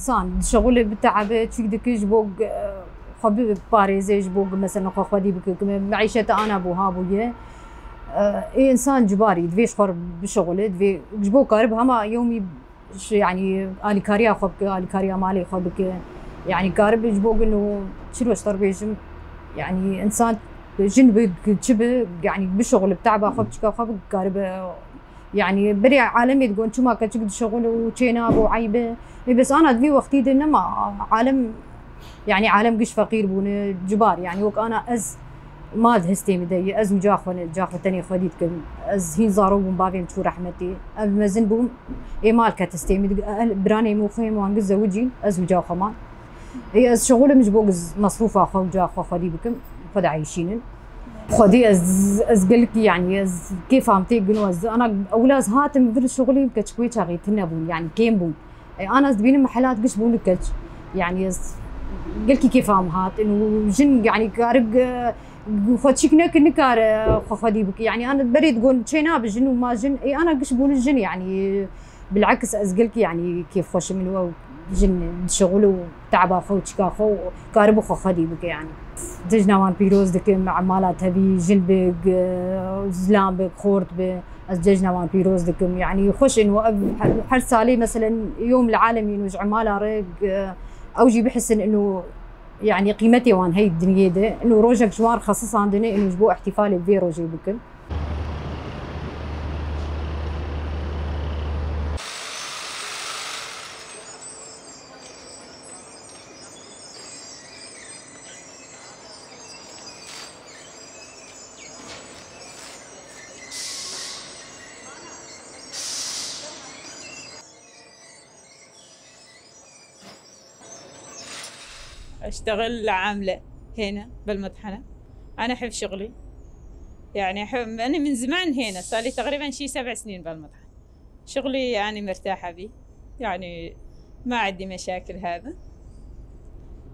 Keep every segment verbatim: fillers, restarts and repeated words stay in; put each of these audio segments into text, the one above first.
Însan dişixule, biteebe, çîk dike ji bo, e, xwe biparêze, ji bo, mesela, xwe xwedî bike, ku me-, meîşeta ana bû, ha bûye. E, ê însan cibarî divê ji xwe bişixule, divê ji bo karibe hema yewmî ş-, yanî alîkariya xwe bike, alîkariya malê xwe bike. Yanî karibe ji bo gin û çi wiştar bêjim, yanî însan jin bi çi bi, yanî bişixule, bi te'ba xwe, bi çika xwe bi karibe. Yanî berê alemê digon çima keçik dişixule û çê nabe û eyb e. Ê bes ana di vî wextî de nema alem, yanî alem giş feqîr bûne, cibar. Yanî wek ana ez mal hestê min de ye, ez û ca xwe ne, ca xwe tenê xwedî dikim. Ez hîn zarok bûm, bavê min çû rehmetê. Ev mezin bûm, ê mal ket hestê min de, el-, biranê min û xwê min wan giş zewicîn, ez û ca xwe man. Ê ez şixulim ji bo giş mesrûfa xwe û ca xwe xwedî bikim, xwe dieyşînim. Xwedî ez, ez gelkî, yanî ez kêfa min tê gino, ez ana ewil ez hatim vir şixulî, keçik wê çaxê tune bûn, yanî kêm bûn. E, ana ez dibînim mehelat giş bûn li keç. Yanî ez gelkî kêfa min hat. Û jin, yanî karik, e, xwe çîk neke, nikare xwe xwedî bike. Yanî ana berê digon çê nabe jin û ma jin. E, ana giş bûn jin, yanî bil'eks ez gelkî, yanî kêfxweş im û jin dişixule û te'ba xwe û çika xwe û karibe xwe xwedî bike, yanî. Cejna wan pîroz dikim, emala tevî, jin bi, g-, zilam bi, xort bi. Ez cejna wan pîroz dikim. Yanî xweş in û ev her, her salê, meselen, yom li alemîn û ji emala re, g-, ew jî bihisin ino, yanî qîmetê wan hey dinyê de. Ino rojek ji wan re xesisandine, ino ji bo ihtifalê vê rojê bikin. أشتغل عاملة هنا بالمطحنة. أنا أحب شغلي، يعني أحب، أنا من زمان هنا، صار لي تقريبًا شي سبع سنين بالمطحنة. شغلي أنا مرتاحة بيه، يعني ما عندي مشاكل هذا.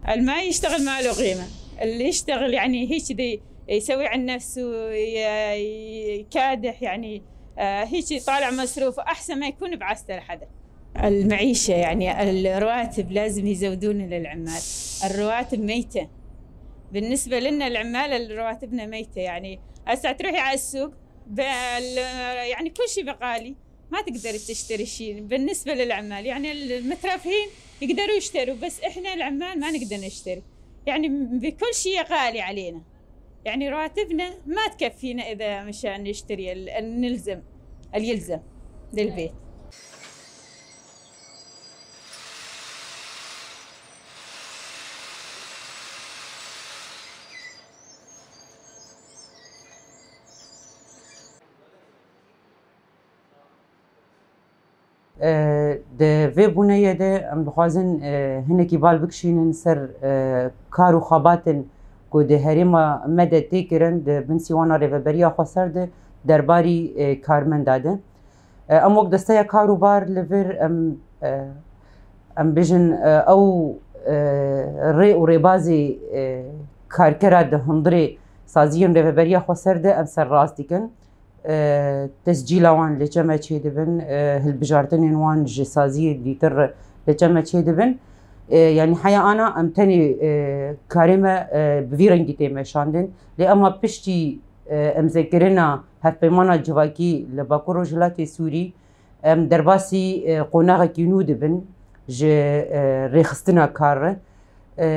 اللي ما يشتغل ما له قيمة، اللي يشتغل يعني هيك دي يسوي عن نفسه، ي-، يكادح، يعني، آه، هيك يطالع مصروفه، أحسن ما يكون بعسل حدا. المعيشة، يعني الرواتب لازم يزودون للعمال. الرواتب ميتة. بالنسبة لنا العمال، رواتبنا ميتة. يعني هسه تروحي على السوق، بال-، يعني كل شي بغالي. ما تقدر تشتري شي بالنسبة للعمال. يعني المترفين يقدروا يشتروا، بس إحنا العمال ما نقدر نشتري. يعني بكل شي غالي علينا. يعني رواتبنا ما تكفينا إذا مشان نشتري ال-، ال-، نلزم، اليلزم للبيت. E, di vê bûneyê de em dixwazin, e, hinekî bal bikişînin ser, e, kar û xebatên ku di herêma me de tê kirin, di bin sîwana Rêveberiya Xweser de derbarî, e, karmenda de. E, em wek desteya kar û bar li vir em, e, em bêjin, e, ew, e, rê û rêbazê, e, karkera di hundirê saziyên Rêveberiya Xweser de em serrast dikin. E, tescîla wan li çe me çêdibin, e, hilbijartinên wan ji saziyê dîtir re li çe me çêdibin. E, yanî heya ana em tenê, e, karê me, e, bi vî rengî tê meşandin. Lê ema piştî, e, emzekirina hevpeymana civakî li Bakur Rojhilatê Sûrî, em derbasî, e, qonaxekî nû dibin ji, e, rêxistina kar re. E,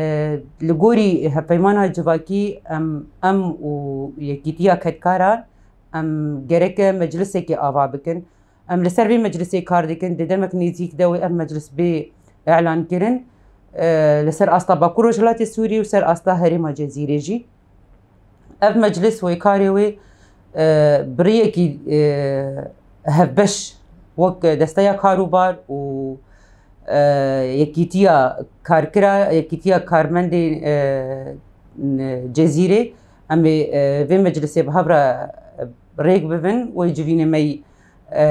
li gorî hevpeymana civakî em, em û Yekîtiya Kedkaran em gereke meclisekê ava bikin. Em li ser vê meclisê kar dikin, di demek nêzîk de wê ev meclis bê îlankirin, e, li ser asta Bakur Rojhilatê Sûrî û ser asta herêma Cezîrê jî. Ev meclis wê karê wê, e, bi rêyekî, e, hevbeş wek Desteya Karûbar û, e, Yekîtiya Karkira, Yekîtiya Karmendên, e, n-, Cezîrê, em ê, e, vê meclisê bi hev re rêk bibin, wê civînê me yî, e,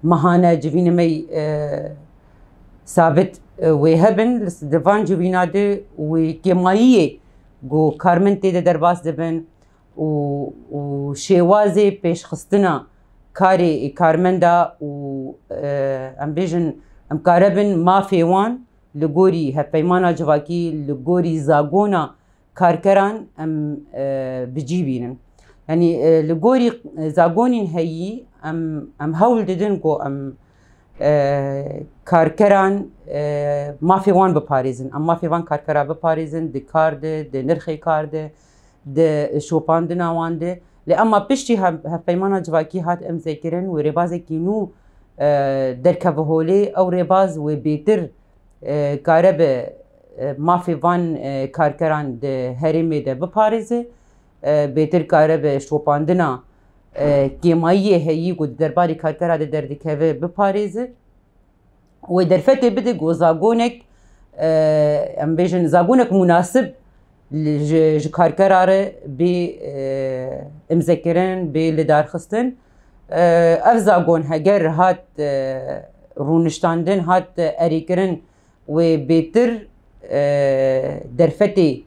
mehane, civînê me yî, e, sabit, e, wê hebin. Li s-, di van civîna de wê kêmayiyê ku karmend tê de derbas dibin û, û şêwazê pêşxistina karê karmenda û, e, em bêjin, em karibin mafê wan Li gorî hevpeymana civakî, li gorî zagona karkeran em, e, bi cî bînin. Yanî, e, li gorî zagonên heyî em, em hewl didin ku em, e, karkeran, e, mafê wan biparêzin. Em mafê van karkera biparêzin, di kar de, di nirxê kar de, di şopandina wan de. Lê ema piştî hev-, hevpeymana civakî hat imzekirin, wê rêbazekî nû, e, derkeve holê, ew rêbaz wê bêtir, e, kare bi, e, mafê van, e, karkeran di herêmê de biparêze, e, bêtir kare bi şopandina, e, kêmayiyê heyî ku di derbarê karkera de derdikeve biparêze. Wê derfetê bide ku zagonek, e, em bêjin zagonek munasib li, ji, ji karkera re bê, e, imzekirin, bê lidarxistin. E, ev zagon heger hat, e, rûniştandin, hat, e, erêkirin, wê bêtir, e, derfetê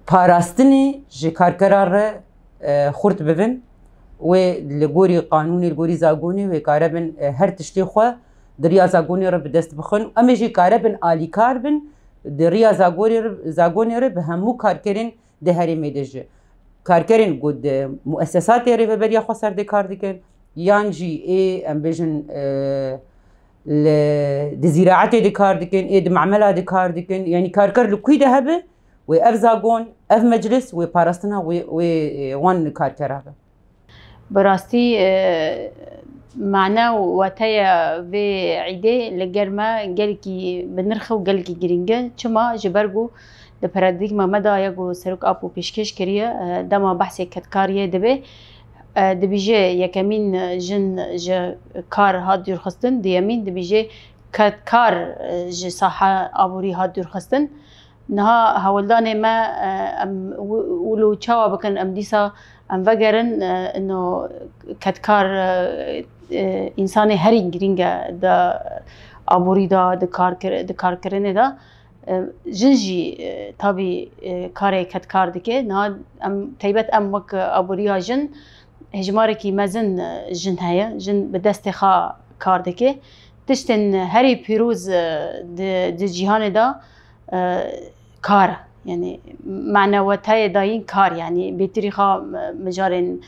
parastinê ji karkera re, e, xurt bibin. Wê li gorî qanûnê, li gorî zagonê wê kare bin, e, her tiştê xwe di riya zagonê re bi dest bixin. Em ê jî kare bin alîkar bin di riya zagonê re, zagonê re bi hemû karkerên di herêmê de jî. Karkerên ku di muessesatê rêveberiya xweser de kar dikin, yan jî ê, em bêjin, e, li, di zîraetê de kar dikin, ê di memela de kar dikin, yanî karker li kû de hebe, wê ev zagon, ev meclis, wê parastina wê, wê, e, wan karkera be. Bi rastî, e, mane û weteya vê îdê li gel me gelekî bi nirx e û gelekî girîng e. Çima? Ji ber ku di paradîgma me de ya ku Serok Apo pêşkêş kiriye, e, dema behsê kedkariyê dibe, e, dibêje yekemîn jin ji kar hat dûrxistin, duyemîn dibêje kedkar, e, ji saha aborî hat dûrxistin. Niha hewldanê me, e, em wi-, wilo çawa bikin, em dîsa em vegerin, e, ino kedkar, e, e, însanê herî girîng e di aborî de, di karkir-, di karkirinê de. E, jin jî, e, tabî, e, karê kedkar dike. Niha em, teybet em wek aboriya jin, hejmarekî mezin, e, jin heye. Jin bi destê xwe kar dike. Tiştên herî pîroz, e, di, di cîhanê de, e, kar, yanî manewetayê dayîn kar, yanî bêtirî xwe, e, mijarên,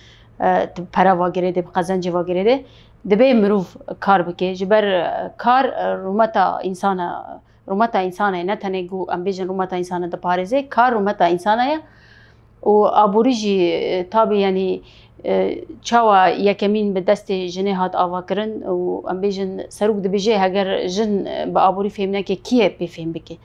e, tu pere vagirê de, bi qezencê vagirê de, dibê mirov kar bike. Ji ber, e, kar, e, rûmeta însana, rûmeta însana ye, ne tenê ku em bêjin rûmeta însana diparêze, kar rûmeta însana ye. Û aborî jî, e, tabî, yanî, e, çawa yekemîn bi destê jinê hat avakirin û em bêjin serok dibêje, heger jin, e, bi aborî fêm neke, kî ye pê fêm bike?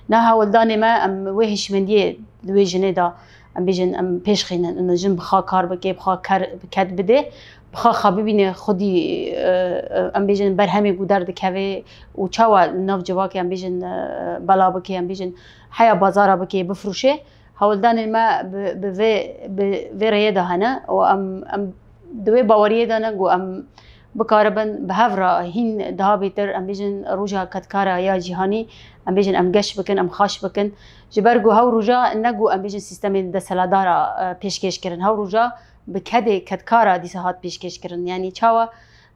Na hewldanê me, em wê hişmendiyê di wê jinê de, em bêjin, em pêş xînin, ino jin bi xwe kar bike, bi xwe ker, bi ked bide, bi xwe xwe bibîne xwedî, e, e, em bêjin berhemê ku derdikeve û çawa li nav civakê, em bêjin, e, bela bike, em bêjin heya bazara bike, bifrûşe. Hewldanên me bi, bi vê, bi vê rêyê de hene û em, em di wê baweriyê de ne ku em bikaribin bi hev re hîn daha bêtir, em bêjin roja kedkara ya cîhanî, em bêjin em geş bikin, em xaş bikin. Ji ber ku hew roja ne ku em bêjin sîstemên desthilatdara, e, pêşkêş kirin. Hew roja bi kedê kedkara dîsa hat pêşkêş kirin. Yanî çawa?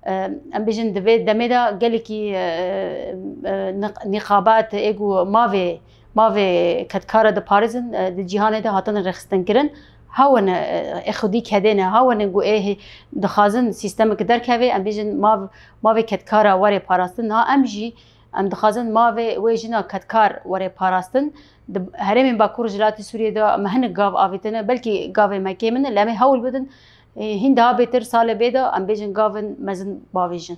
Em bêjin di vê demê de gelekî, e, e, niq-, nîqabat ê ku mavê, mavê kedkara diparêzin, e, di cîhanê de hatine rêxistinkirin. Hewin, e, ê xwedî kedê ne, hewin ku ê hê-, dixwazin sîstemeke derkeve, em bêjin mav-, mavê kedkara were parastin. Niha em jî, em dixwazin mavê wê jina kedkar were parastin. Di herêmên Bakur Rojhilatê Sûriyê de me hinek gav avêtine, belkî gavê me kêm in, lê em ê hewl bidin, e, hîn daha bêtir salê bê de, em bêjin gavên mezin bavêjin.